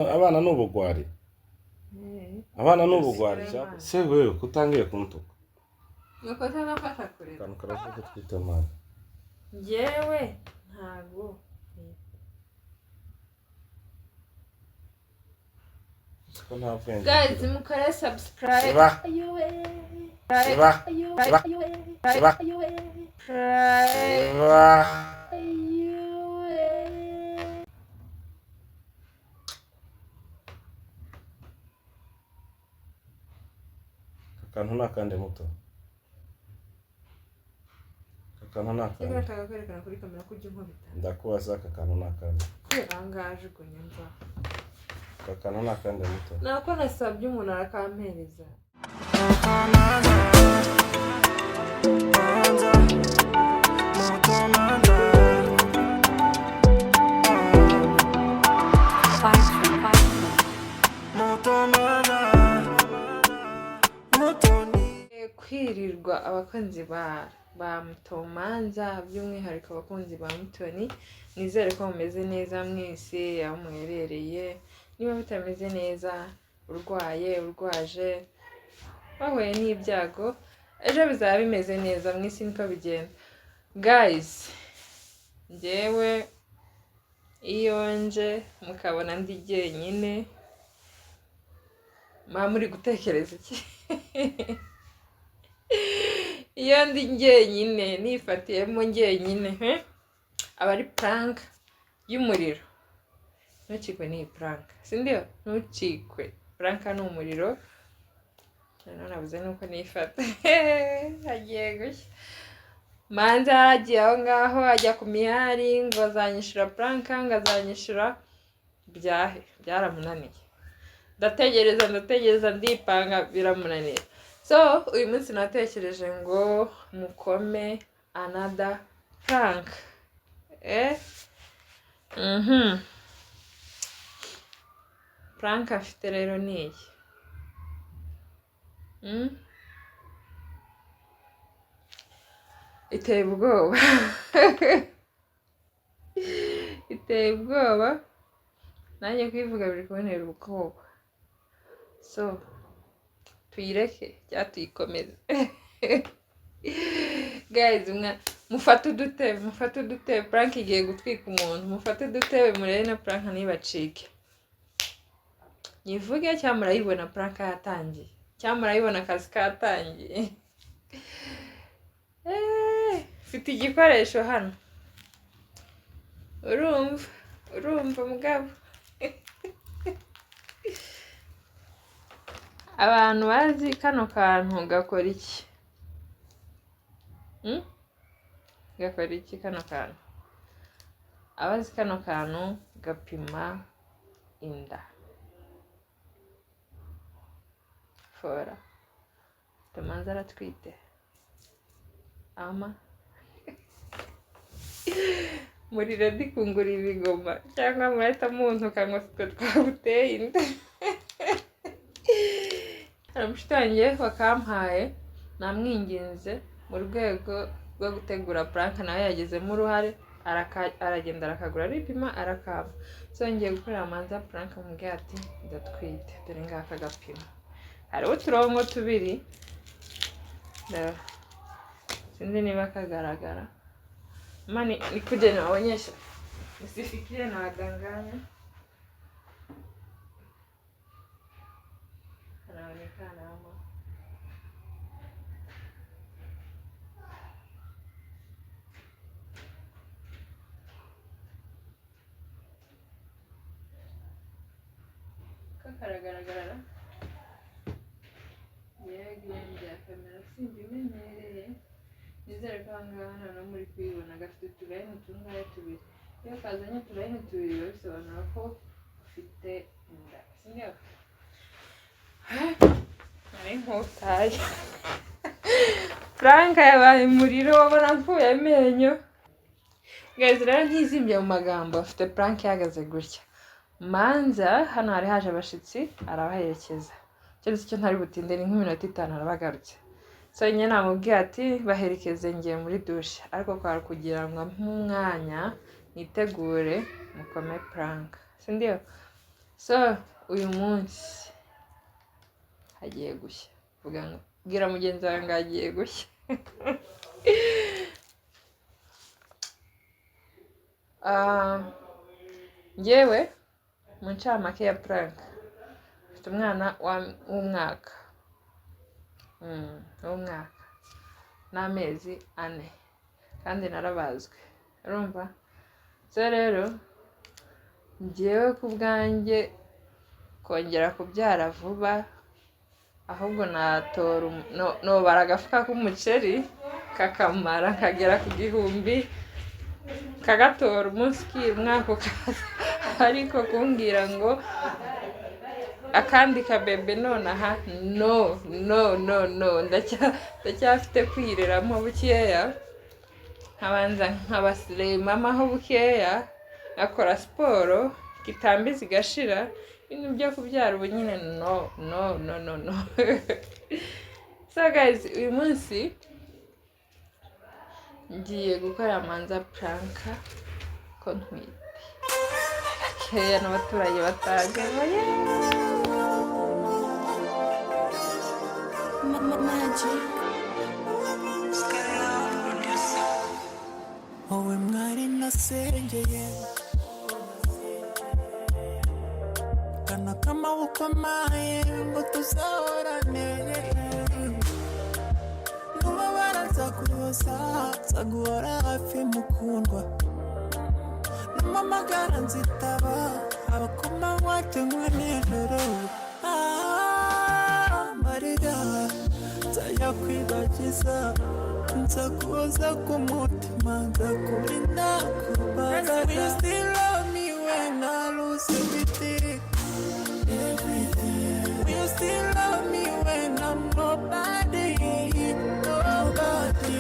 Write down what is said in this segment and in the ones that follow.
Abana ni ubugwari. Abana ni ubugwari. Se wewe kutangiye kuntuka. Nuko ntanafasha kurera. Akantu karavuga utwite mwana. Njyewe ntago. Ko nta bwenge. Guys, mukore subscribe. Siba. Siba. Siba. Siba. Siba. Akantu ni akandi muto. Akantu ni akandi. Nashaka kwerekana kuri kamera ko ujya unkubita. Ndakubaza aka kantu ni akandi. Kubera aha ngaha ajugunya mva. Aka kantu ni akandi muto. Nako nasabye umuntu arakampereza. Kwirirwa abakunzi ba Mutomanza, by'umwihariko abakunzi ba Mutoni, nizere ko mumeze neza mwese aho muherereye. Niba mutameze neza, urwaye, urwaje, bahuye n'ibyago, ejo bizaba bimeze neza, mu isi niko bigenda. Guys, njyewe iyo nje mukabona ndi jyenyine, muba muri gutekereza iki? Iyo ndi njyenyine nifatiyemo njyenyine, aba ari prank y'umuriro. Ntucikwe n'iyi prank, si ndio? Ntucikwe, prank ni umuriro. Noneho nabuze nuko nifata. Hagiye gushya. Manza yaragiye aho ngaho ajya ku mihari ngo azanyishura prank, ngo azanyishura byahe, byaramunaniye. Ndategereza, ndategereza, ndipanga, biramunanira. So uyu munsi natekereje ngo mukome another prank. Prank afite rero ni iyi. Iteye ubwoba. Iteye ubwoba. Nanjye kuyivuga biri kubonera ubwoba. So tuyireke cyangwa tuyikomeze. Guys, mufate udutebe, mufate udutebe, prank igiye gutwika umuntu. Mufate udutebe murebe na prank ntibacike. Nyivuge cyangwa murayibona prank yatangiye, cyangwa murayibona akazi katangiye. Mfite igikoresho hano. Urumva, urumva mugabo. Abantu bazi kano kantu gakora iki? Gakora iki kano kantu? Abazi kano kantu gapima inda. Fora. Tomanza aratwite. Ama. Muri ready kungura ibigoma cyangwa murahita muntuka ngo sitwe twaguteye inda. Hari umushuti wanjye wakampaye, namwinginze mu rwego rwo gutegura prank, nawe yagizemo uruhare, aragenda arakagura, aripima, arakamba. So ngiye gukorera Manza prank, mubwira ati ndatwite, dore ngaka gapima. Hariho uturongo tubiri, sinzi niba kagaragara. Mani nikuje niwaonyeshe, nisifikirie na wadanganya. Anaonekana ama karagaragara? Yego, ibintu bya kamera simbimenyereye. Nizere ko aha ngaha noneho muri kuyibona. Gafite uturayini tungahe? Tubiri. Iyo kazanye uturayini tubiri biba bisobanura ko ufite inda, sibyo? Nari nkutaye. Frank yabaye umuriro, wabona mvuye amenyo. Guys, rero ntizimbye mu magambo, afite prank ihagaze gutya. Manza hano hari haje abashitsi, arabaherekeza. Cyose icyo ntari butinde ni nk'iminota 5 arabagarutse. So nyine namubwiye ati baherekeze ngiye muri douche, ariko kwari kugira ngo ampe umwanya nitegure mukome prank, si ndio? So uyu munsi hagiye gushya. Vuga ngo bwira mugenzi wawe ngo hagiye gushya. Ah, njyewe mu ncamake ya prank mfite umwana w'umwaka, w'umwaka n'amezi 4, kandi narabazwe, urumva. So rero njyewe ku bwanjye kongera kubyara vuba, ahubwo natora nobara agafuka k'umuceri kakamara nkagera ku 1000, kagatora umunsi ukira umwaka ukaza, ariko kumbwira ngo akandi kabebe nonaha, no no no no, ndacyafite kwireramo bukeya, nkabanza nkabasiremamaho bukeya, nkakora siporo gitambi zigashira, ibintu byo kubyara ubu nyine no no no no no. So guys, uyu munsi ngiye gukora Manza prank ko ntwite gakeya n'abaturage bataje. Magic. Wowe mwari nasengeye kana k'amaboko maye ngo tuzahorane, nubabara nzaguhoza, nzaguhora hafi mukundwa, numamagara nzitaba abakoma cyangwa nijoro. Ah, marira nzajya kwibagiza, nzaguhoza ku mutima, nzakurinda kubabara. Will you still love me when I lose everything? Everything. Will you still love me when I'm nobody? Nobody.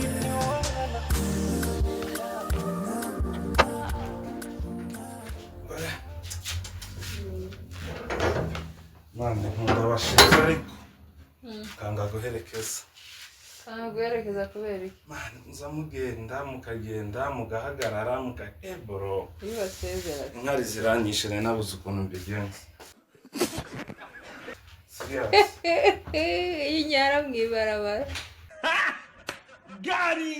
Mwana, nkunda abashinzwe ariko kanga guherekeza. Kanga guherekeza kubera iki? Mwana, muza mugenda mukagenda mugahagarara muka eboro. Iyo basezera. Inkari ziranyishe, nari nabuze ukuntu mbigenza. Serious. Iyo unyara mu ibarabara. Gari.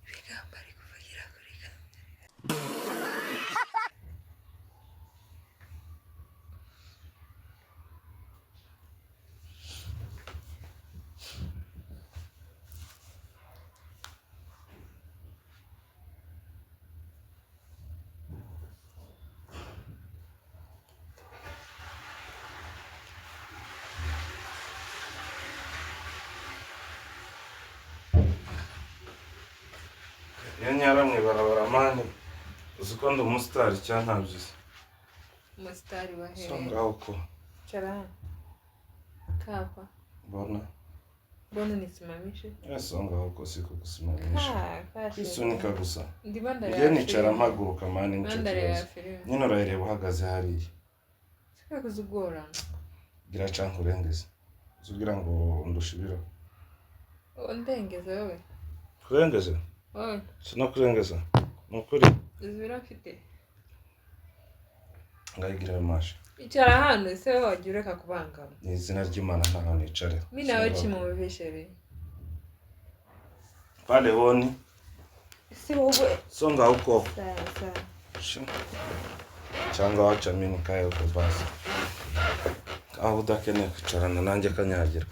Ibigambo ari kuvugira kuri kamera. Iyo nyara mu ibarabara mani, uzi ko ndi umusitari cyangwa ntabyo uzi? Umusitari wa So hehe? ngaho ko Cara hano. Kapa. mbona. Mbona unisimamishe? So ngaho ko siko kusimamisha. Ka, Kwisunika gusa. Ndimo ndareba. Njye nicara mpaguruka mani, Ndimo nicyo ndareba kibazo. filime. Nyine urayireba uhagaze hariya. Sika kuzugorana. Gira canke urengeze. Uzi ugira ngo ndusha ibiro. Undengeze wowe. Kurengeze? Wowe. Sinakurengeza. Ni ukuri. Uzi ibiro mfite? Ngayigira ayo mashi. Icara hano se wowe wajya ureka kubangama. Ni izina ry'Imana ntaho nicarira. Mi nawe kimubisheri. Pale honi. Si wowe. Songa huko. Sawa sawa. Cyangwa wacha mimi nikae huko basi. Aho udakeneye kwicarana nanjye kanyagirwa.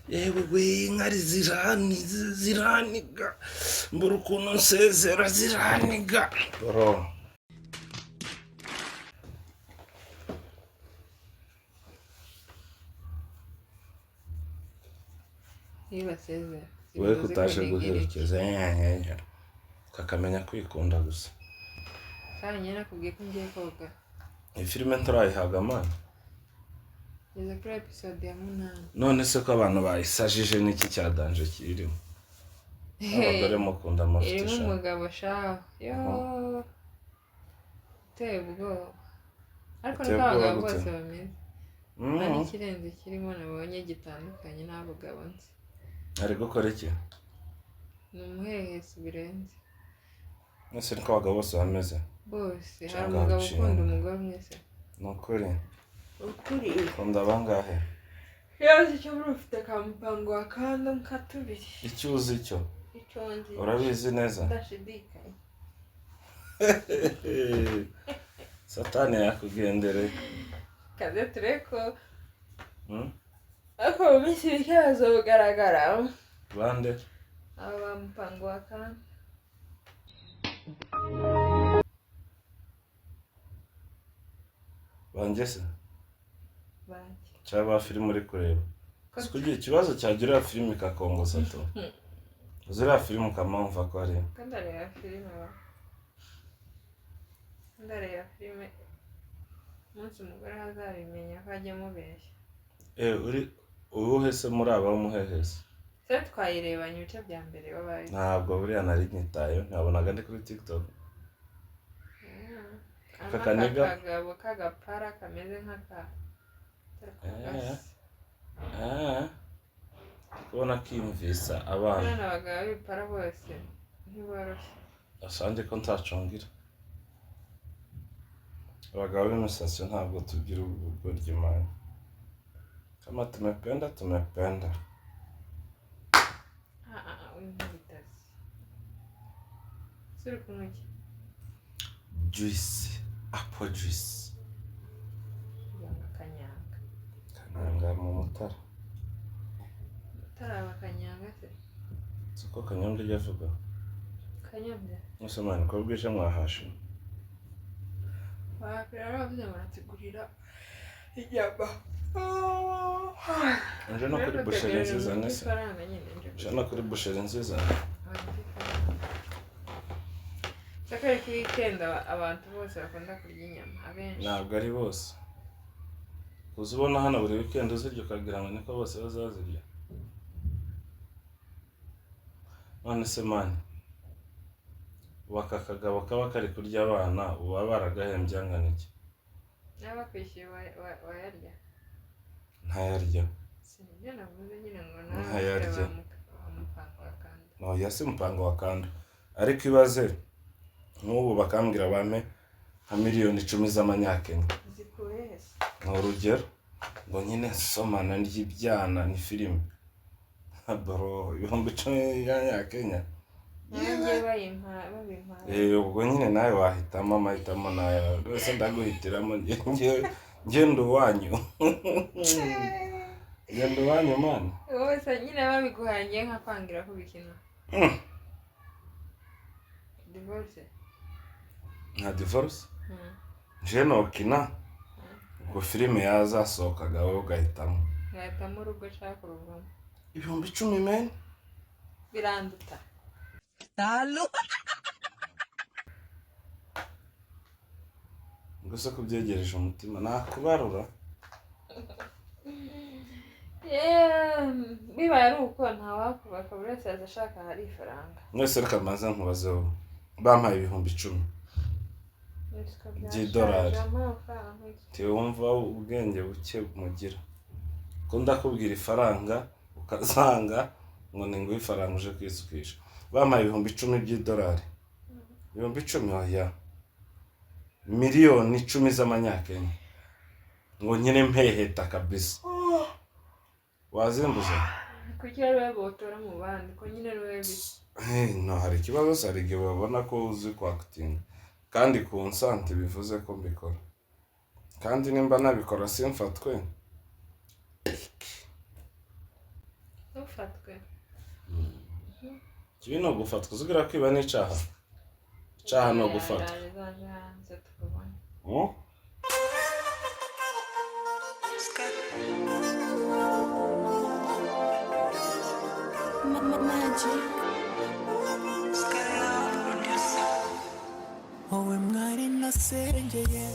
Yewe we, inkari ziraniga. Mbura ukuntu nsezera ziraniga. Bro. Iyo basezera. Wowe kutaje guherekeza kakamenya kwikunda gusa. Kandi njye nakubwiye ko ngiye koga. Iyi filime nturayihaga mani. Ngeze kuri episode ya 8. None se ko abantu bayisajije n'iki cya danje kirimo? Abagore mukunda amafuti Irimo sha. umugabo shaho. Yo. Uteye ubwoba. Ariko Uteye niko ubwoba abagabo gute? bose bameze. Nta n'ikirenze kirimo nabonye gitandukanye n'abagabo nzi. Ari gukora iki? Ni umuhehesi birenze. Ese niko abagabo bose bameze? Bose hari Cyangwa umugabo uciye. ukunda umugore umwe se? Ni ukuri. Ukuri. Ukunda bangahe? Yazi icyo muri ufite kamupango wa kando nka tubiri. Icyo uzi cyo? Icyo nzi. Urabizi neza? Ndashidikanya. Satani yakugendereye. Kaze tureko. Ariko mu minsi mike bazogaragara. Bande? Aba ba mupango wa kando. Banjye se? Banjye. Cyangwa ba filime uri kureba? Ko Si kugira ikibazo cyagira uriya filime ikakongoza to. Uzi uriya filime ukamwumva ko ari Ko ndareba filime ba. Ndareba filime. Umunsi umugore azabimenya ko ajya amubeshya. Eh, uri uwuhe se muri aba w'umuhehesi? Se twayirebanye ibice bya mbere wabaye. Ntabwo buriya nari nyitayeho, ntiwabonaga ndi kuri TikTok. Aka Kakaniga. Kagabo k'agapara kameze nk'aka. Eh. Ah. Kubona kiyumvisa abana. None abagabo b'ibipara bose ntiboroshye. Asante ko ntacungira. Abagabo b'imisatsi ntabwo tugira ubugoryi man. Kama tumependa tumependa. Ah ah ah, uyu nkubitasi. Se uri kunywa iki? Juice, apple juice. Yanga kanyanga. Kanyanga mu Mutara. Utaraba kanyanga se? Siko Kanyombya ajya avuga. Kanyombya. Mwese man ko bwije mwahashe. Bakira bavuze ngo barategurira inyama. Nje no kuri busheri nziza nese. Ifaranga nyine nje. Nje no kuri busheri nziza. Cyakora kuri weekend abantu bose bakunda kurya inyama abenshi. Ntabwo ari bose. Uza ubona hano buri weekend uzirya ukagira ngo niko bose bazazirya. None se man, ubu aka kagabo kaba kari kurya abana uba baragahembye angana iki? Niba bakwishyuye wayarya? Ntayarya. Si nibyo navuze nyine ngo nawe Ntayarya. bamupango bakanda. Oya si mupango wa kanda. Ariko ibaze nk'ubu bakambwira bampe nka miliyoni 10 z'amanyakenya. Zikuye he se? Ni urugero ngo nyine nsomana ry'ibyana ni filime. Bro, 10,000 y'amanyakenya. Nanjye bayimpa babimpa. Eh, ubwo nyine nawe wahitamo amahitamo nawe rwose ndaguhitiramo ngenda uwanyu. Ngenda uwanyu man. Wowe se nyine babiguhaye nka kwangira ko bikina. Divorce. Nka divorce? Nje nokina ubwo filime yazasohokaga wowe ugahitamo. Ngahitamo urugo nshaka kuruvamo. 10,000 men. Biranduta. Gusa kubyegereje umutima nakubarura. Yeah, bibaye ari uko ntawakubaka buri wese yaza ashaka ahari ifaranga. Mwese reka mbanze nkubaze wowe. Bampaye 10,000 by'idolari. Ntiwumva ubwenge buke mugira. Ko ndakubwira ifaranga ukazanga ngo ni nguhe ifaranga uje kwisukisha. Bampaye 10,000 by'idolari. 10,000 oya. Miliyoni 10 z'amanyakenya. Ngo nyine mpeheta kabisa. Wazimbuza? Kuki ari wowe botora mu bandi ko nyine ari wowe bisa? Hey, no hari ikibazo se, hari igihe babona ko uzi kwakitinga kandi ku nsanti bivuze ko mbikora kandi nimba nabikora simfatwe. Ntufatwe. Ikibi ni ugufatwa. Uzigira kwiba n'icaha, icaha ni ugufatwa. Yaraje zaje hanze tukubona. Hmm? Magic. Wowe mwari nasengeye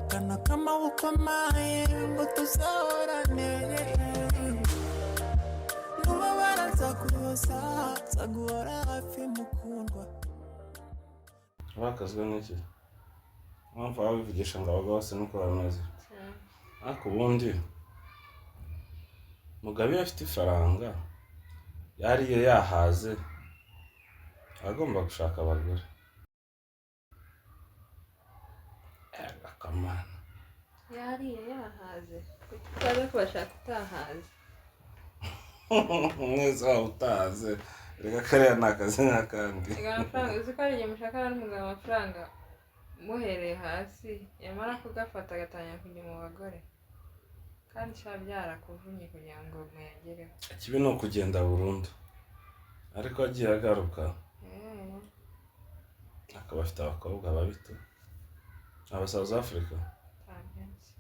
kana k'amaboko maye ngo tuzahorane nubabara nzaguhoza nzaguhora hafi mukundwa. Urakazwa n'iki? Mpamvu waba wivugisha ngo abagabo bose niko bameze? Cyane. Ariko ubundi Mugabe iyo afite ifaranga, yariye yahaze, agomba gushaka abagore. Akamana. Yariye yahaze, kuki utaza kubashaka utahaze? Mwese waba utahaze, reka kariya ni akazi nk'akandi. Reka, amafaranga, uzi ko hari igihe mushakana n'umugabo amafaranga muhereye hasi, yamara kugafata agatangira kujya mu bagore, kandi sha byarakuvunye kugira ngo muyagereho. Ikibi ni ukugenda burundu, ariko agiye agaruka akaba afite abakobwa babito aba South Africa. Ntabyo nzi.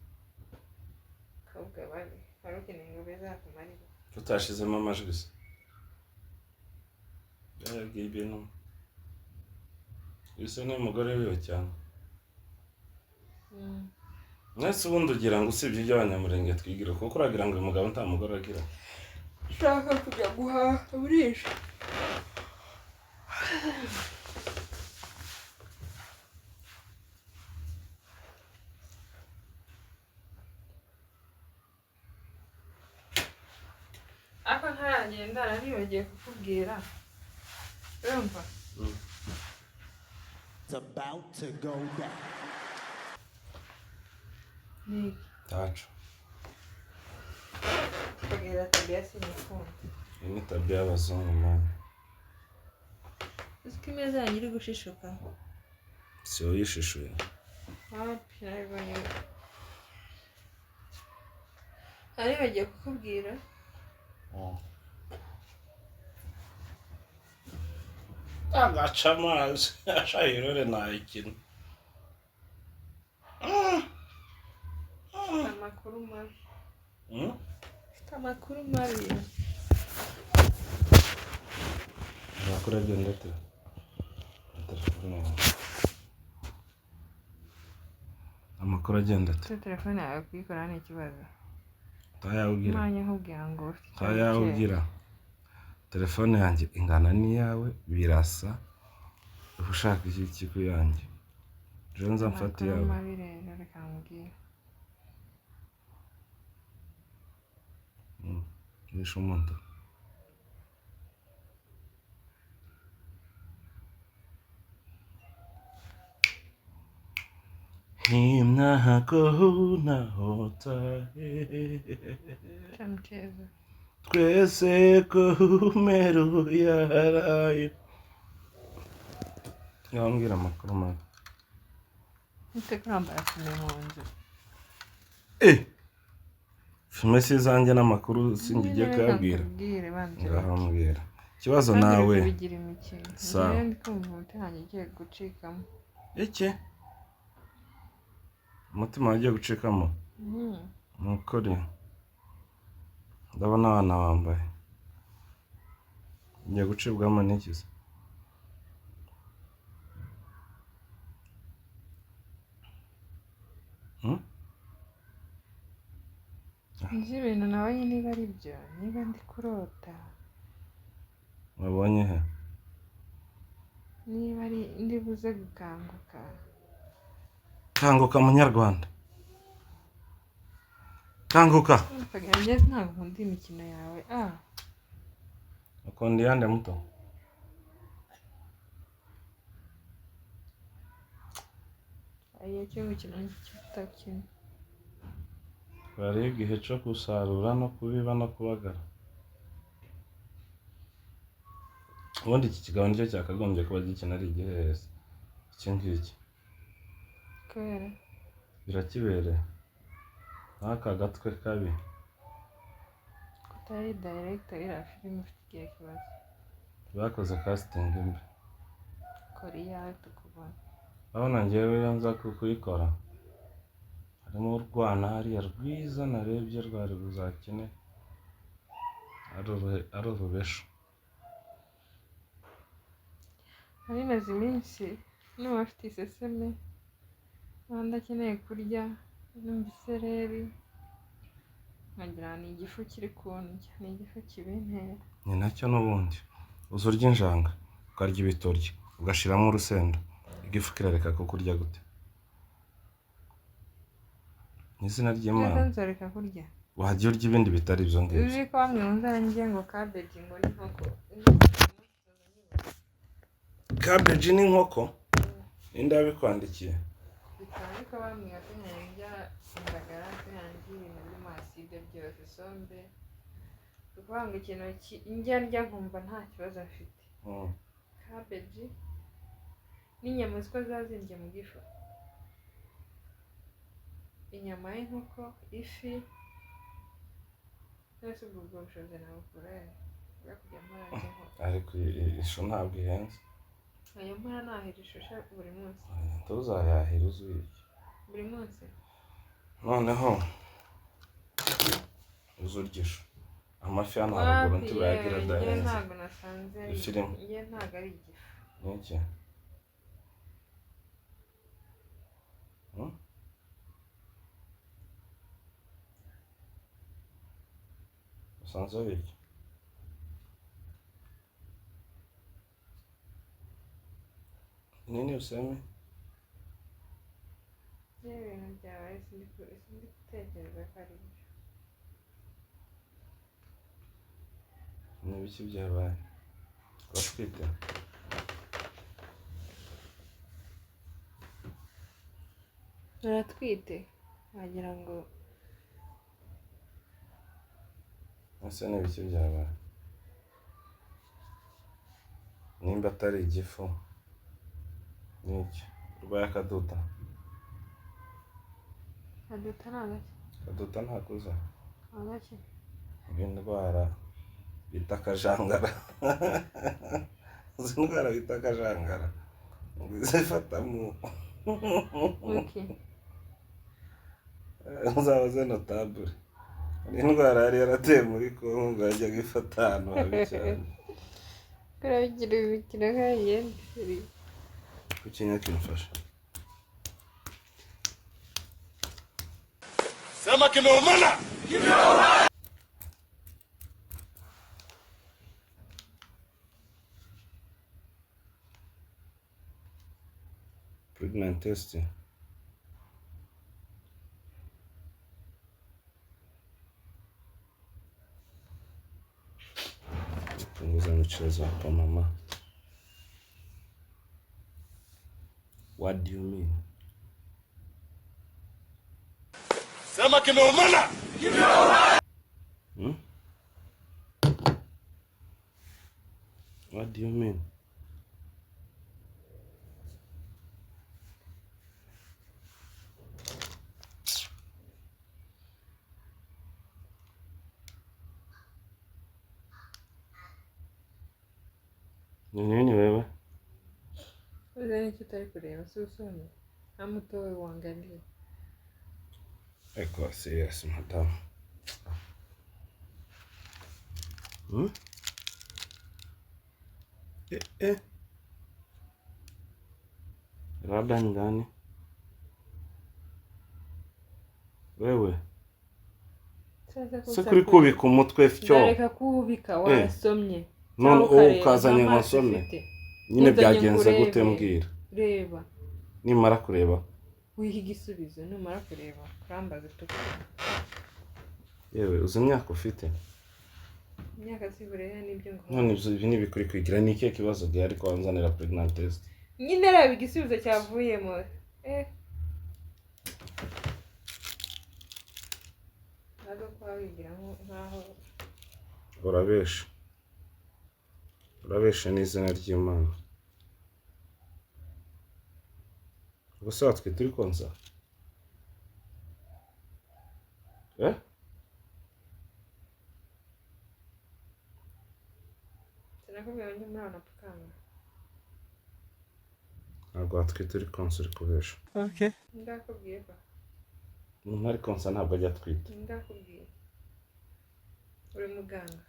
Abakobwa babi wari ukeneye ngo bizakumarire. Tutashizemo amajwi se byarabwiye ibintu bisa n'umugore wiwe cyane. Mwese ubundi ugira ngo usibye iby'Abanyamurenge twigira, kuko uragira ngo uyu mugabo nta mugore agira. Ushaka kujya guhaha burije. Ariko ntaragenda naribagiye kukubwira, urumva? It's about to go down. Ni Ntaco. Kubwira tabiya sinyikunda. Iyi ni tabiya y'abazungu, mani. Uzi ko imeza yanjye iri gushishuka? Si wowe uyishishuye? Wapi, naribonye. Naribagiye kukubwira. Agaca amazi ashayirore nayikina. Mfite amakuru mabi. Mfite amakuru mabi. Amakuru agenda ate na telefone yawe? Amakuru agenda ate? Ese telefone yawe kuyikora ni ikibazo? Ntayawugira. Umwanya nkubwira ngo ufite ikibazo. Ntayawugira. Telefone yanjye ingana n'iyawe, birasa. Uba ushaka iki kigo yanjye? Ejo nza mfata Amakuru iyawe. mabi rero, reka nkubwire. Nishe umuntu. Himnako Cha mchezo. twese kumeru yaraye. Ngambwira amakuru mabi. Ute kurambara fime mu nzu? Eh! Filime si izanjye n'amakuru singiye Reka kuyabwira. nkubwire, banze. Ngaho mbwira. Ikibazo nawe. Kubigira imikino. Sawa. Njyewe ndi kumva umutima wanjye ugiye gucikamo. Iki? Umutima wagiye gucikamo? Mm. Ni ukuri. Ndabona abana bambaye. Ngiye gucibwamo n'iki se? Hmm? Nzi ibintu nabonye, niba ari byo, niba ndi kurota. Wabonye he? Niba ari ndi buze gukanguka. Kanguka munyarwanda. Kanguka. Njye ntabwo nkunda imikino yawe, ah. Ukunda iyande muto? Iyo cyo gukina cyo utakina. Hariho igihe cyo gusarura no kubiba no kubagara. Ubundi iki kigabo nicyo cyakagombye kuba gikina ari igihehesi. Iki ngiki. Kubera? Birakibereye. N'aka gatwe kabi. Kutari director iriya filime ufite igihe kibazo. Bakoze casting mbi. Kora iyawe tukubona. Urabona njyewe iyo nza kuyikora, harimo urwana hariya rwiza narebye rwari buzakine ari urubesho. Nari maze iminsi numva afite iseseme, numva ndakeneye kurya, numva isereri, nkagira ni igifu kiri kundya, ni igifu kibintera. Ni nacyo n'ubundi. Uza urya injanga, ukarya ibitoryi, ugashiramo urusenda. Igifu kirareka kukurya gute? Mu izina ry'Imana. Nzareka kurya. Wajya urya ibindi bitari ibyo ngibyo. Uzi ko bamwe mu nzara njye ngo cabbage ngo n'inkoko. Cabbage n'inkoko? Ninde wabikwandikiye? Bikaba ariko bambwira ko ntarya indagara, ko ntarya ibintu birimo acide byose, isombe. Ni ukuvuga ngo ikintu njya ndya nkumva nta kibazo mfite. Cabbage n'inyama uziko ziba zindya mu gifu. Inyama y'inkoko, ifi, none ubwo bushobozi nabukura he bwo kujya mpora ndya inkoko? Ariko ishu ntabwo ihenze. Nkajya mpora nahira ishusho buri munsi. Ntuzayahira, uzuyirya. Buri munsi. Noneho uzurya ishu. Amafi hano haruguru Wapi ntibayagira yewe, njye adahenze. ntabwo nasanze ari Ifi irimo. njye ntabwo ari igifu. Ni iki? Hmm? Usanze birya? Nini useme? Njye ibintu byabaye sindi gutekereza ko ari byo. Ni ibiki byabaye? Uratwite? Uratwite wagira ngo. Ese ni ibiki byabaye? Nimba atari igifu, ni iki? Urwaye akaduta? Kaduta ni agaki? Akaduta ntakuza. Agaki? Indwara bita akajangara. Izi ndwara bita akajangara ngo izifata mu Wiki. uzabaze notabule. Ni indwara yari yarateye muri Congo ngo yajyaga ifata ahantu habi cyane. Kurabigira imikino nk'ayindi. Kuki kimfasha? Sema kimeumana. Pregnant test. Punguza michezo hapa mama. What do you mean? Sema kimeumana. Hmm? What do you mean? Ni nini wewe? Uzi n'icyo utari kureba si usomye? Amutowe wangalie. Eko serious madam. Hmm? Eh, eh. Rada ni gani? Wewe. Sasa Se kuri kubika umutwe fyo. Ndareka kuwubika wasomye. None Cyangwa uwo ukareba ukazanye nta ngo maso nsome. ufite. Nyine Nzanye byagenze nkurebe. gute mbwira? Reba. Nimara kureba. Wiha igisubizo numara kureba kurambaza utukura. Yewe, uzi imyaka ufite? Imyaka si burera n'ibyo ngo. None ibyo ibi ni ibikuri kwigira, ni ikihe kibazo gihari ko wanzanira pregnant test? Nyine reba igisubizo cyavuyemo. Eh. Ntabwo kuba wigira nkaho Urabesha. Urabesha n'izina ry'Imana. Ubuse watwite uri konsa? Eh? Sinakubwira ngo njye muri anapukanga. Ntabwo watwite uri konsa, uri kubesha. Okay. Ndakubwiye ko. Umuntu ari konsa ntabwo ajya atwita. Ndakubwiye. Uri muganga.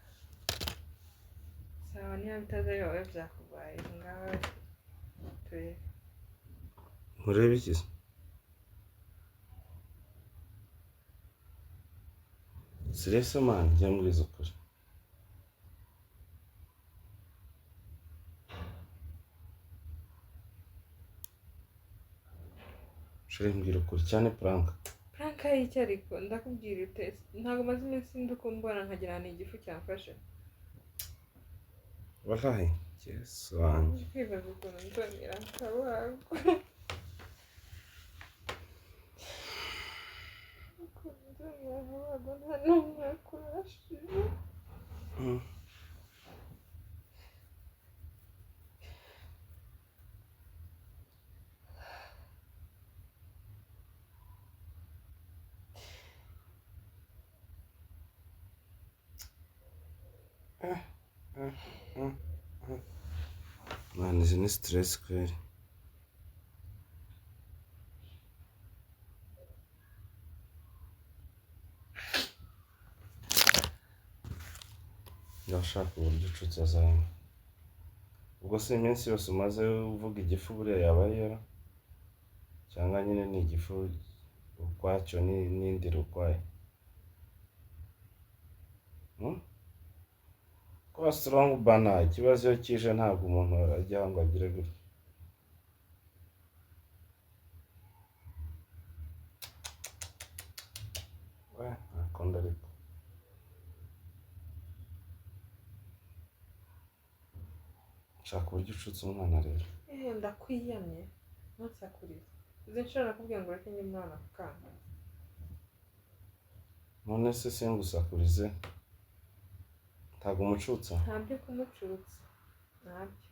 Sawa, niba bitaza ari wowe byakubaye ngaho turebe. Murebe iki se? Serious man, jya mbwiza ukuri. Chérie, mbwira ukuri cyane, prank. Prank y'iki? Ariko ndakubwira ute, ntabwo maze iminsi ndi kumbona nkagira ni igifu cyamfashe. Wallahi, Yesu wanjye. Ndi kwibaza ukuntu nzongera nkabagwa, ukuntu nzongera nkabagwa nta n'umwaka urashira. Mwana, izi ni stress kweli. Ndashaka uburyo ucutse azanye. Ubwo si iminsi yose umaze uvuga igifu, buriya yaba ari yora, cyangwa nyine ni igifu ukwacyo n'indira ukwayo? Kuba strong bana, ikibazo iyo kije ntabwo umuntu ajya ngo agire gutya. We ntakunda, ariko nshaka uburyo ucutse umwana rero. Eh, ndakwiyamye, ntunsakurize. Izi nshuro nakubwiye ngo ureke njye umwana kukanga. None se singusakurize, ntabwo umucutsa? Ntabyo kumucutsa, ntabyo.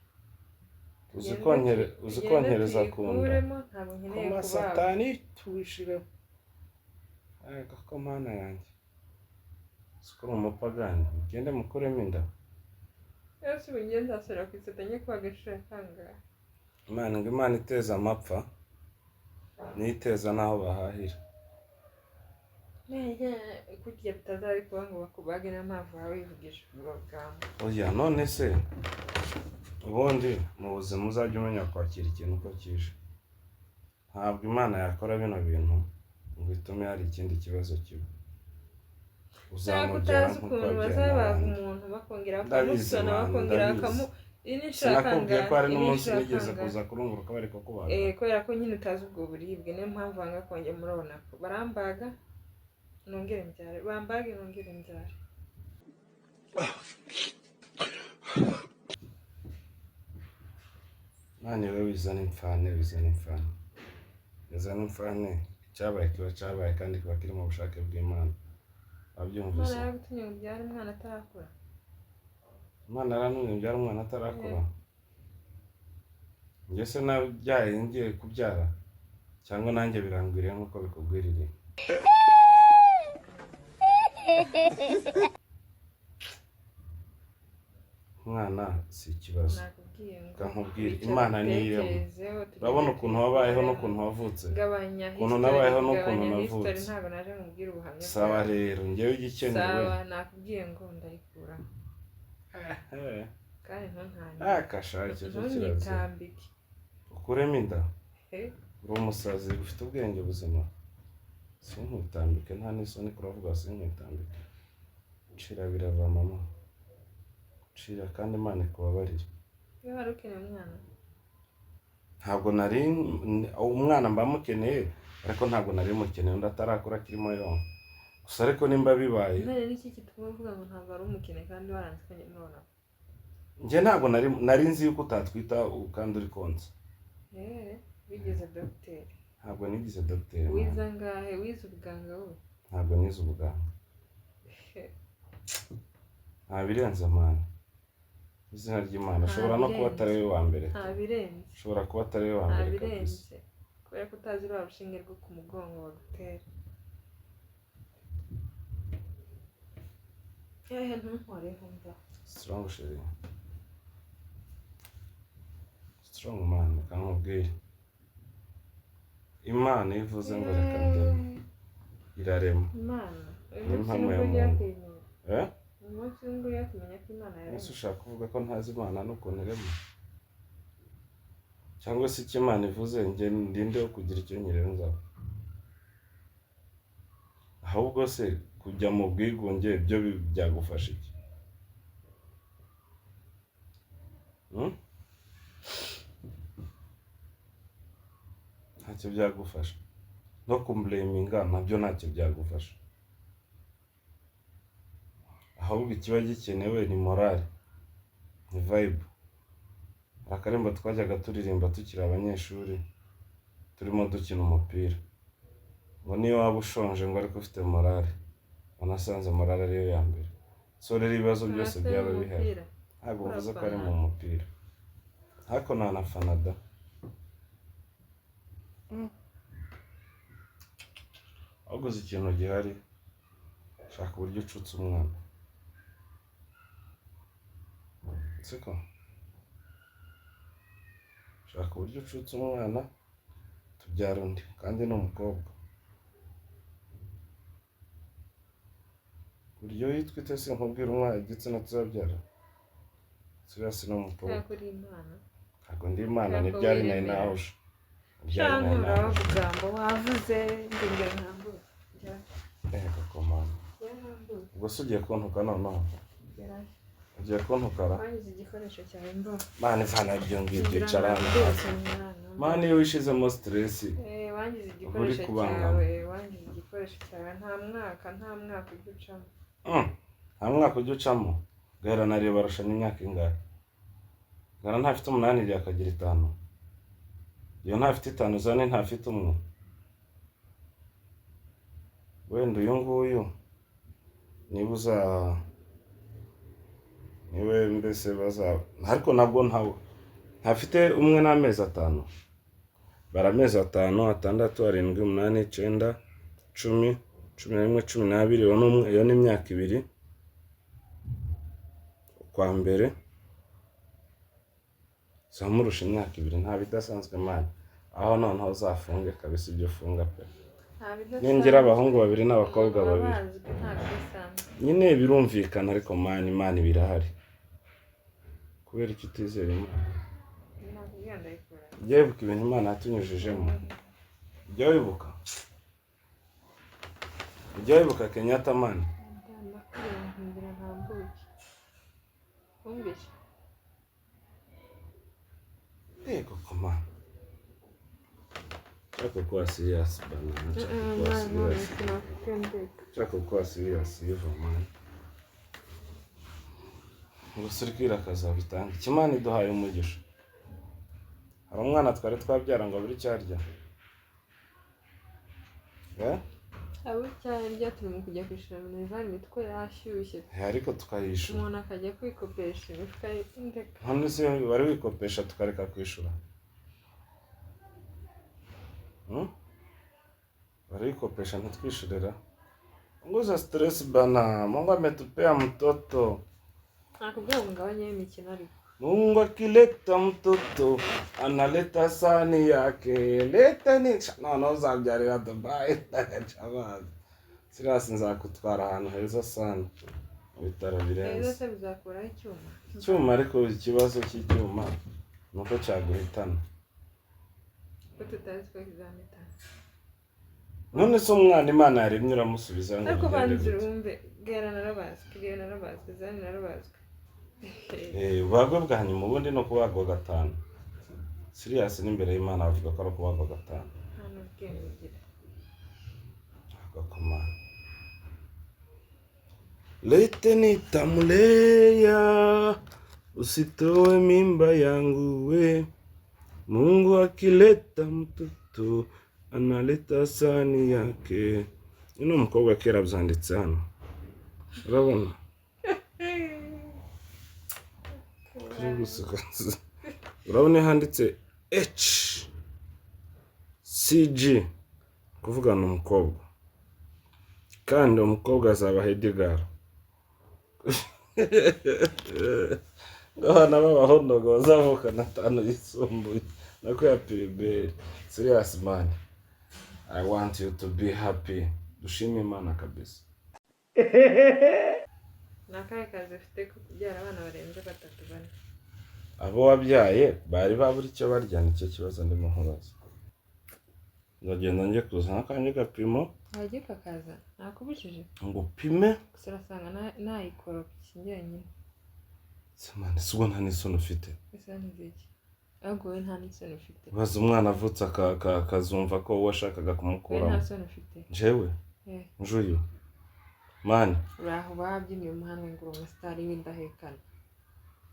Uzi Tugende uzi tugende konkereza ku nda. tuyikuremo, ntabwo nkeneye Koma kubagwa. Satani tuwishire. Ega ko Mana yanjye, siko uri umupagani, mugende mukuremo inda. Ese ubu njye nzasubira ku iseta njye kubaga inshuro ya kangahe? Imana ngo Imana iteza amapfa niyo iteza n'aho bahahira. Nege kurya bitazari kuba ngo bakubage, niyo mpamvu waba wivugisha ubwo bwambo. Oya, none se ubundi mu buzima uzajya umenya kwakira ikintu uko kije. Ntabwo Imana yakora bino bintu ngo itume hari ikindi kibazo kiba. Cyangwa Uzamubyara utazi nk'uko ukuntu wabyaye bazabaga n'abandi. umuntu bakongera Ndabizi, bakamusona, man, bakongera ndabizi. bakamu, iyi ni inshuro ya Sinakubwiye ko hari kangahe? Iyi ni n'umunsi inshuro ya nigeze kangahe? kuza kurunguruka bari kukubaga? Eh, kubera ko nyine utazi ubwo buribwe, niyo mpamvu banga kongera. Murabona ko barambaga nongere mbyare, bambage nongere mbyare. Mani we, wizana imfane, wizana imfane, wizana imfane. Icyabaye kiba cyabaye kandi kiba kiri mu bushake bw'Imana. Imana Wabyumvise? yaragutumye ngo ubyare umwana atarakura? Imana yarantumye mbyara umwana atarakura? Njye se nabyaye ngiye kubyara, cyangwa nanjye birangwiriye nk'uko bikugwiririye? Umwana si ikibazo. Nakubwiye ngo Reka nkubwire, wicara Imana niyo irema. utekerezeho, tugende Urabona ukuntu wabayeho tuyikuremo. n'ukuntu wavutse, Gabanya ukuntu history, nabayeho n'ukuntu gabanya history. navutse. Ntabwo naje nkubwire ubuhamya Sawa. bwawe. Rero njyewe igikenewe Sawa, nakubwiye ngo ndayikuramo kandi ntuntangire. Akasha, icyo cyo kirazira. Ntunyitambike. Ukuremo inda? Eh, Uri umusazi, ufite ubwenge buzima? Sinkwitambike, nta n'isoni kuravuga sinkwitambike. Cira birava mama, cira kandi Imana ikubabarire. Niba wari ukeneye umwana? Ntabwo nari umwana mba mukeneye, ariko ntabwo nari mukeneye undi atarakura, akirimo yonka gusa. Ariko nimba bibaye None niki gituma uvuga ngo ntabwo wari umukene kandi waranze ko murabona? Njye ntabwo nari nzi yuko utatwita kandi uri konsa. Eh, wigeze dogiteri? Ntabwo nigize dogiteri, mama. Wize angahe? Wize ubuganga wowe? Ntabwo nize ubuganga. Nta birenze man, izina ry'Imana. Nta Ashobora no kuba atari we wa mbere. Nta birenze. Ashobora kuba atari we wa Nta mbere kabisa. birenze, kubera ko utazi rwa rushinge rwo ku mugongo bagutera. Ehe, ntunkoreho mva. Strong chérie, strong man. Reka nkubwire, Imana iyo ivuze ngo reka ndeme, irarema. Imana uyu Ni munsi impamo nibwo ya ujya muntu. kuyimenya. Eh? Uyu munsi nibwo ujya kumenya ko Imana Ese yaremye. ushaka kuvuga ko ntazi Imana n'ukuntu irema, cyangwa se icyo Imana ivuze njye ndinde wo kugira icyo nyirenzaho? Ahubwo se kujya mu bwigunge byo byagufasha iki? Hmm? Ntacyo byagufasha. No kumblaminga nabyo ntacyo byagufasha. Ahubwo ikiba gikenewe ni morale, ni vibe. Hari akarembo twajyaga turirimba tukiri abanyeshuri, turimo dukina umupira, ngo niyo waba ushonje ngo ariko ufite morale. Wanasanze morale ariyo ya mbere. So rero ibibazo byose Hasi byaba mu bihari, mupira. Ntabwo mvuze ko ari Urafana. mu mupira, ariko ntanafana da. Ahubwo uzi ikintu gihari? Shaka uburyo ucutse umwana, siko? Shaka uburyo ucutse umwana, tubyara undi, kandi ni umukobwa. Buryo yitwite, sinkubwira umwana igitsina tuzabyara. Siriya ni umukobwa. Kubera ko uri Imana. Ntabwo ndi Imana. Kubera ko Ntibyari nari wiremera. nahuje. Ntibyari nari Cyangwa nahuje. uravuga ngo wavuze ndongera ntambuke. Ego komana. Yarambuye. Ubwo se ugiye kuntuka noneho? Ugiye kuntukara? Wangize igikoresho cyawe mbo. Mana, ivana ibyo ngibyo, icara hano hasi. Mana, iyo wishizemo stress Wangize uba uri igikoresho kubangama. cyawe, wangize igikoresho cyawe. Nta mwaka ujya ucamo. Nta mwaka ujya ucamo. Gahera na Reba barushanya imyaka ingahe? Gahera ntafite 8, iriya akagira 5. Iyo ntafite 5, Zane ntafite 1. Wenda uyu nguyu niba uza niwe mbese baza, ariko nabwo ntawe ntafite 1 n'amezi 5. Bara amezi 5, 6, 7, 8, 9, 10, 11, 12. Uwo ni 1, iyo ni imyaka 2. Ukwa mbere zamurusha imyaka 2, nta bidasanzwe man. Aho noneho uzafunge kabisa ibyo ufunga pe. Nta bidasanzwe. Ningira abahungu babiri n'abakobwa Baba babiri. bazwi, nta bidasanzwe. Nyine birumvikana, ariko man, Imana birahari. Kubera icyo utizera Imana? Nakubwira ndayikora. Ujya wibuka ibintu Imana yatunyujijemo? Ujya wibuka? Ujya wibuka Kenyatta, man? Ndakureba nkingira ntambuke. Wumvise? Yego koma. Nshaka kuba serious bana, nshaka kuba serious. Nshaka kuba serious yiva, man. Gusa uri kwirakaza bitanga. Ikimana iduhaye umugisha. Hari umwana twari twabyara ngo abure icyo arya? Eh? Abo cyarya, turi mu kujya kwishyura minerval, imitwe yashyushye. Eh, ariko tukayishyura. Umuntu akajya kwikopesha imifuka y'indeka. None se wari wikopesha tukareka kwishyura? Hmm? Wari wikopesha ntitwishyurira? Punguza stress bana. Mungu ametupea mtoto. Nakubwira ngo ngabanye imikino ariko. Mungu akileta mtoto analeta sani yake. Leta ni noneho uzabyarira Dubai, ndagaca amazi. Serious, nzakutwara ahantu heza sana, mu bitaro Rero birenze. se bizakuraho icyuma? Icyuma, ariko ikibazo cy'icyuma ni uko cyaguhitana. Ko tutazi ko kizamitana. None se umwana Imana yaremye uramusubiza ngo Ariko bigende banza gute? urumve, Gera narabazwe, Gera narabazwe, Zani narabazwe. Eh, ubagwe bwa nyuma ubundi ni ukubagwa gatanu. Serious, n'imbere y'Imana bavuga ko ari ukubagwa gatanu. Nta n'ubwenge ugira. Agakomana. Lete nitamulea, usitoe mimba yangu we. Mungu akileta mtoto analeta sani yake. Uyu ni umukobwa, kera byanditse hano. Urabona? Kuri gusuka. Urabona iyo handitse H CG, kuvuga ni umukobwa. Kandi uwo mukobwa azaba head girl. Ngo abana b'abahungu bazavukana 5 yisumbuye nako ya primaire. Serious man, I want you to be happy. Dushime Imana kabisa. Ni akahe kazi ufite ko kubyara abana barenze batatu, bane? Abo wabyaye bari babura icyo barya? Nicyo kibazo ndimo nkubaza. Ndagenda njye kuzana akanjye gapimo. Wajya ukakaza, nakubujije? Ngo upime. Gusa urasanga nayikoropye njyenyine. Semana, si ubwo nta n'isoni ufite? Gusa ntiziki. Ahubwo wowe nta n'isoni ufite. Baza umwana avutse akazumva ko washakaga Wowe nta kumukuramo. soni ufite. Njyewe? Eh. Njuyu mani. Uraho babyiniye umuhanda ngo uri umusitari w'indahekana.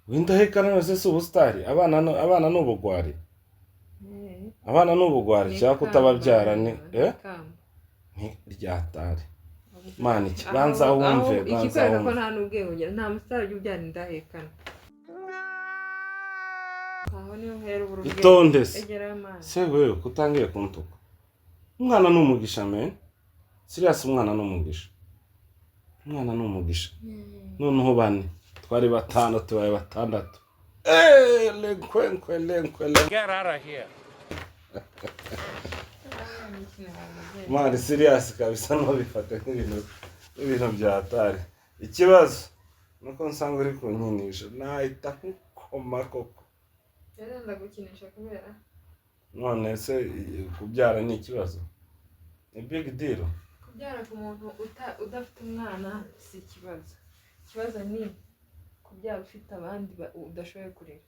W'indahekana wese si ubusitari. Abana abana ni ubugwari. Eh. Abana ni ubugwari Ni cyangwa ikamba, kutababyara ni eh ikamba. Ni ryatari mani iki banza wumve, Aho banza ikikwereka ko wumve. nta n'ubwenge ugira, nta musitari ujya ubyara indahekana. Aho niho uhera ubura ubwenge. Itonde se. Egera amazi. Se wewe kutangiye kuntuka. Umwana ni umugisha, man. Serious, umwana ni umugisha, umwana ni umugisha. Noneho bane, twari batanu, tubaye batandatu. Eh, lenkwenkwe lenkwe lenkwe. Get out of here. Mani, serious kabisa, ntubifate nk'ibintu bya hatari. Ikibazo nuko nsanga uri kunkinisha, nahita nkukoma koko. Rero ndagukinisha kubera None se kubyara ni ikibazo? Ni big deal. Kubyara ku muntu udafite umwana si ikibazo. Ikibazo ni kubyara ufite abandi udashoboye kurera.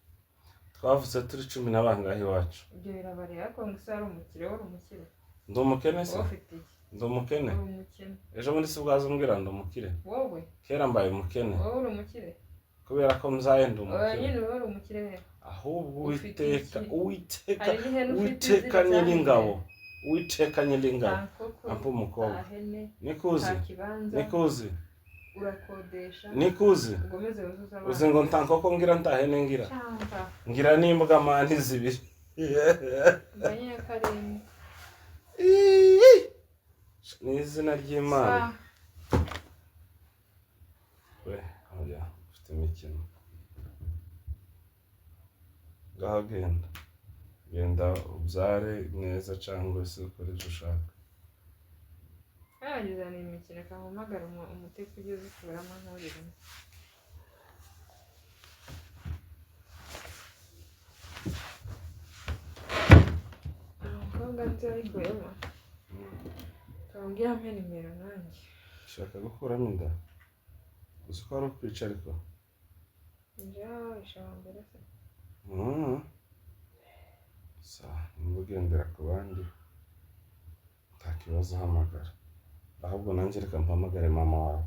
Twavutse turi cumi na bangahe iwacu? Ibyo birabareba, ariko ngo ese wari umukire? Wari umukire? Ndi umukene se? Wowe ufite iki? Ndi umukene. Uri umukene. Ejo bundi si bwaza umbwira ndi umukire? Wowe. Kera mbaye umukene. Wowe uri umukire. Kubera ko mbyaye ndi Oya. umukire. Nyine wowe uri umukire he? Ahubwo Ufite Uwiteka, iki? Uwiteka, Hari n'ihene ufite Uwiteka iziritse Nyiringabo, hano? Uwiteka Nyiringabo Nta nkoko, ampa umukobwa. nta hene, Nikuzi, nta kibanza. Nikuzi, Urakodesha. Nikuzi. Ugomeze wuzuze abana. Uzi ngo nta nkoko ngira, nta hene ngira. Cyangwa Ngira n'imbwa mani zibiri. mbanye ko ari imwe. Ni izina ry'Imana. Sa. We oya, ufite imikino. Ngaho genda, genda ubyare neza cyangwa se ukore ibyo ushaka. Yagize ni imikino, kampamagara umutesi ujye uzikuramo nturiremo. Umukobwa nzi wayikuyemo, kamubwira ampe nimero nanjye. Ushaka gukuramo inda? Uzi ko ari ukwica ariko. Njyewe wishe wa mbere se? Sawa, nimba ugendera ku bandi nta kibazo, hamagara. Ahubwo nanjye reka mpamagare mama wawe.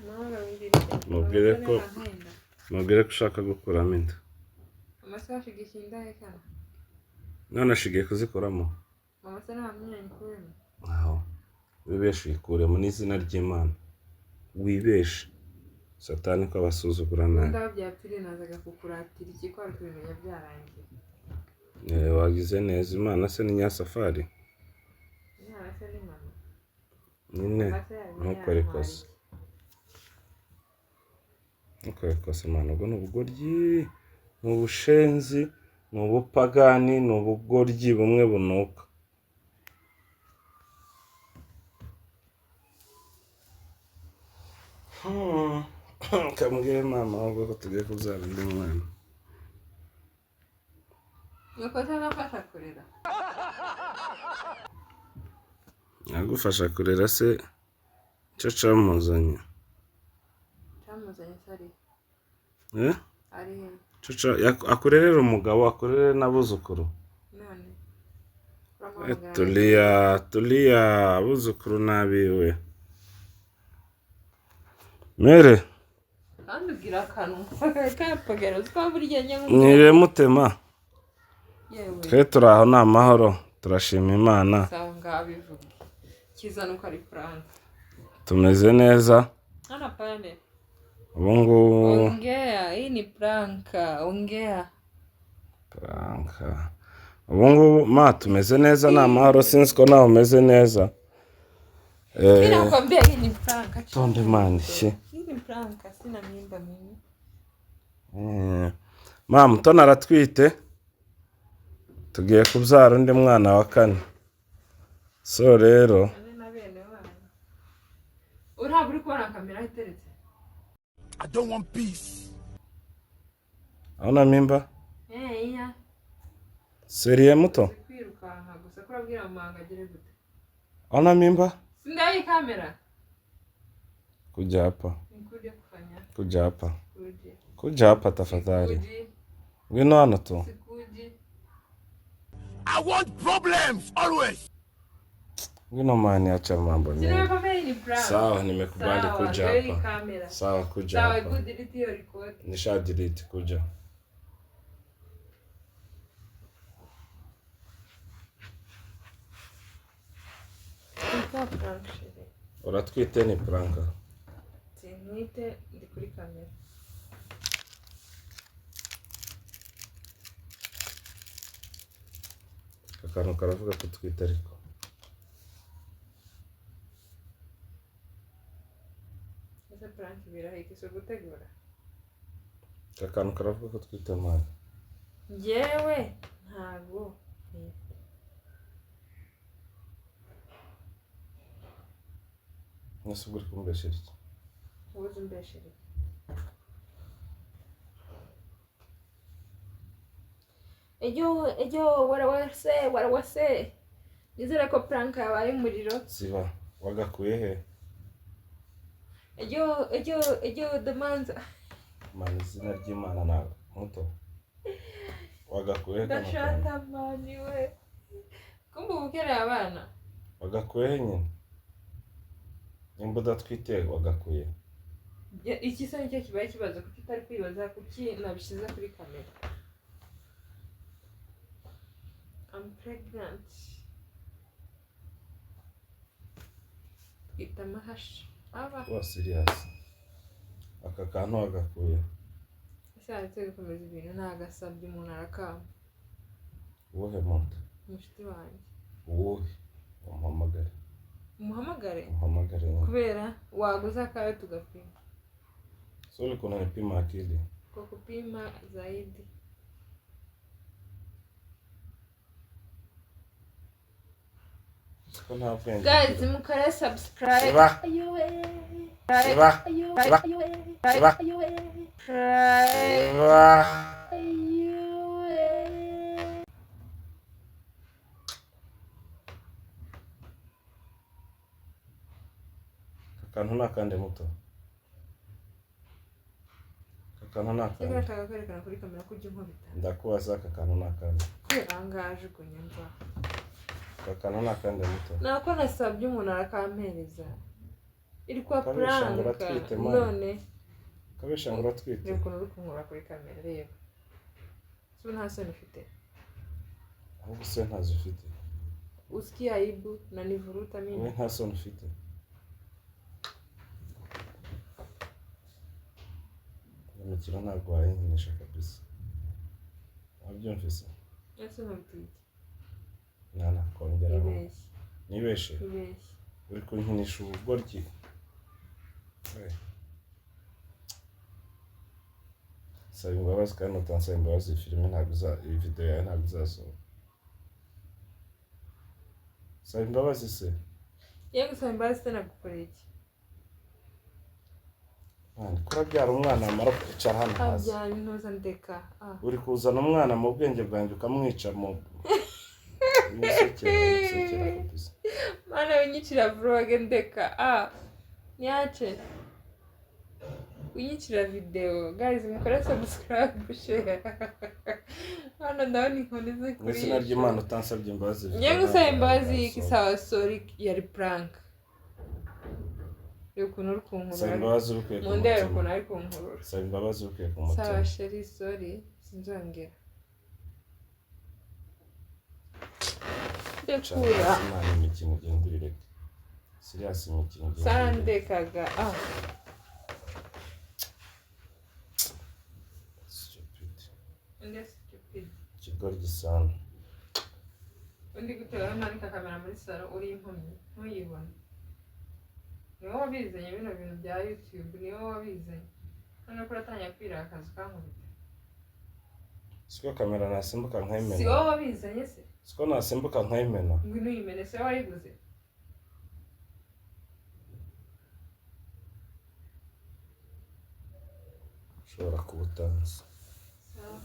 Nawe wibwira iki? Mubwire ko- Amasaha ntahenda. Mubwire ko ushaka gukuramo inda. Amasaha ashigisha indahekana. None ashigaye kuzikuramo. Mama se nta nyikuremo? Aho wibeshe uyikuremo n'izina ry'Imana, wibeshe Satani ko abasuzugura nabi. Ubundi aho byapfiriye nazaga kukuratira iki, ko wari kubimenya byarangiye? Eh, wagize neza. Imana se ni nyasafari? Umwana se ni mama. Nyine. Mama se yabimenya Ntukore yantwara ikosa. iki? Ntukore ikosa Imana. Ubwo ni ubugoryi, ni ubushenzi, ni ubupagani, ni ubugoryi bumwe bunuka. Kamubwire mama ahubwo ko tugiye kubyara undi mwana. Nuko se nafasha kurera? Agufasha kurera se cyo camuzanye? Cyamuzanye se ari Eh? ari he? Akurerere umugabo, akurere n'abuzukuru. None Eh, uramuhamagara? Tulia, tulia, abuzukuru n'abiwe mere. Kandi ubwira akanwa kapagara, uzi ko buri gihe njya Mwiriwe mutema? Yewe. Twe turi aho, ni amahoro, turashima Imana. Sawa, ngaho bivuge kiza nuko ari prank. Tumeze neza. Hano pale. Ubu ngubu. Ongea, hii ni prank, ongea. Prank. Ubu ngubu ma tumeze neza, ni amahoro, sinzi ko nawe umeze neza. Mimi Eh, nakwambia hii ni prank, acha. Tonde mani shi. Hii ni prank, sina mimba mimi. Eh, ma Mutoni aratwite, tugiye kubyara undi mwana wa kane, so rero Ane na bene wanyu. Ntabwo uri kubona kamera aho iteretse? I don't want peace. Hauna mimba? Eh, iya. Seriye muto? Uzi kwirukanka gusa, ko urabwira mama ngo agere gute? Hauna mimba? Sindayi kamera. Kuja hapa. Nikuje kufanya? Kuja hapa. Kuje. Kuja hapa tafadhali. Kuje. Ngwino hano tu. Sikuji. I want problems always. Ngwino man, acha mambo Si mengi. nimekwambia hii ni prank. Sawa, nimekubali Sawa, kuja ndio hii hapa. kamera. Sawa, kuja Sawa, hapa. good, delete hiyo record. Nisha delete, kuja. Ilikuwa prank chérie. Uratwite ni prank. Sinkwite, ndi kuri kamera. Akantu karavuga ko utwite ariko. Ese prank birahita si ugutegura. Aka kantu karavuga ko utwite man. Njyewe ntago ntwite. Mwese ubwo uri kumbeshyera iki? Ubuze umbeshyera iki? Ejo ejo warawase warawase. Nizere ko prank yabaye umuriro. Siba, wagakuye he? Ejo ejo ejo demanza. Man, izina ry'Imana ntabwo muto. Wagakuye he kano kantu? Ndashaka mani we. Kumbe uba ukereye abana. Wagakuye he nyine? Nimba udatwite wagakuye. Iki se nicyo kibaye ikibazo, kuki utari kwibaza kuki nabishyize kuri kamera? I'm pregnant. Twita amahashi. Aba. Kuba serious. Aka kantu wagakuye. Ese yaretse gukomeza ibintu ntagasabye umuntu arakama. Uwuhe muntu? Umushuti wanjye. Uwuhe? Umuhamagare. Umuhamagare? Umuhamagare nyine. Kubera waguze akawe tugapima. So ulikuwa unanipima akili. Kwa kupima zaidi. Ko nta bwenge. Guys, mukore subscribe. Siba. Siba. Siba. Siba. Siba. Aka kantu ni akande muto. Aka kantu ni akande. Nashaka kwerekana kuri kamera ko ujya unkubita. Ndakubaza aka kantu ni akande. Kubera aha ngaha ajugunya mva. Aka kantu ni akande muto. Nako nasabye umuntu arakampereza. Ilikuwa Kabesha ngo prank. uratwite, man. None Kabesha ngo uratwite. reba ukuntu uri kunkura kuri kamera, reba. Si nta soni ufite. Ahubwo se ntazo ufite. Usikia aibu na nivuruta Wowe mimi. nta soni ufite. Iyo mikino ntabwo wayinkinisha kabisa. Wabyumvise? Ese nkubita iki? Nana kongera aho. Ibeshye. Nibeshe. Ibeshye. Uri kunkinisha ubugoryi. We. Saba imbabazi kandi utansaba imbabazi iyi filime ntabwo iza iyi video yawe ntabwo izasohoka. Saba imbabazi se. Iyo gusaba imbabazi se nagukoreye iki? Man, ko urabyara umwana wamara kwicara hano hasi. Abyara intuza ndeka. Ah. Uri kuzana umwana mu bwenge bwanjye ukamwica mu Wisekera, wisekera kabisa. Mana winyicira vlog ndeka. Ah. Niache. Winyicira video. Guys, mukore subscribe, share. Hano ndabona inkoni ze Mu izina ry'Imana utansabye imbabazi. Ngiye gusaba imbabazi iki? Sawa, sorry, yari prank. Reba ukuntu uri Saba kunkurura. imbabazi ubikuye ku Mundebe mutima. ukuntu ari kunkurura. Saba imbabazi ubikuye ku Sawa mutima. chérie, sorry, sinzongera. Ndekura. Imana imikino ugenda ubireke. Serious imikino ugenda Sara ubireke. ndekaga. Ah. Stupid. Undi stupid. Ikigoryi sana. Undi gutera manika kamera muri salo uri impumyi ntuyibone. Niwe wabizanye bino bintu bya YouTube, niwe wabizanye. None ko uratangira kwirakaza ukankubita. Siko kamera nasimbuka Si nkayimena. wowe wabizanye se? Siko nasimbuka nkayimena. Ngwino uyimene, si wowe wayiguze? Ushobora kuba utanzi. Sawa.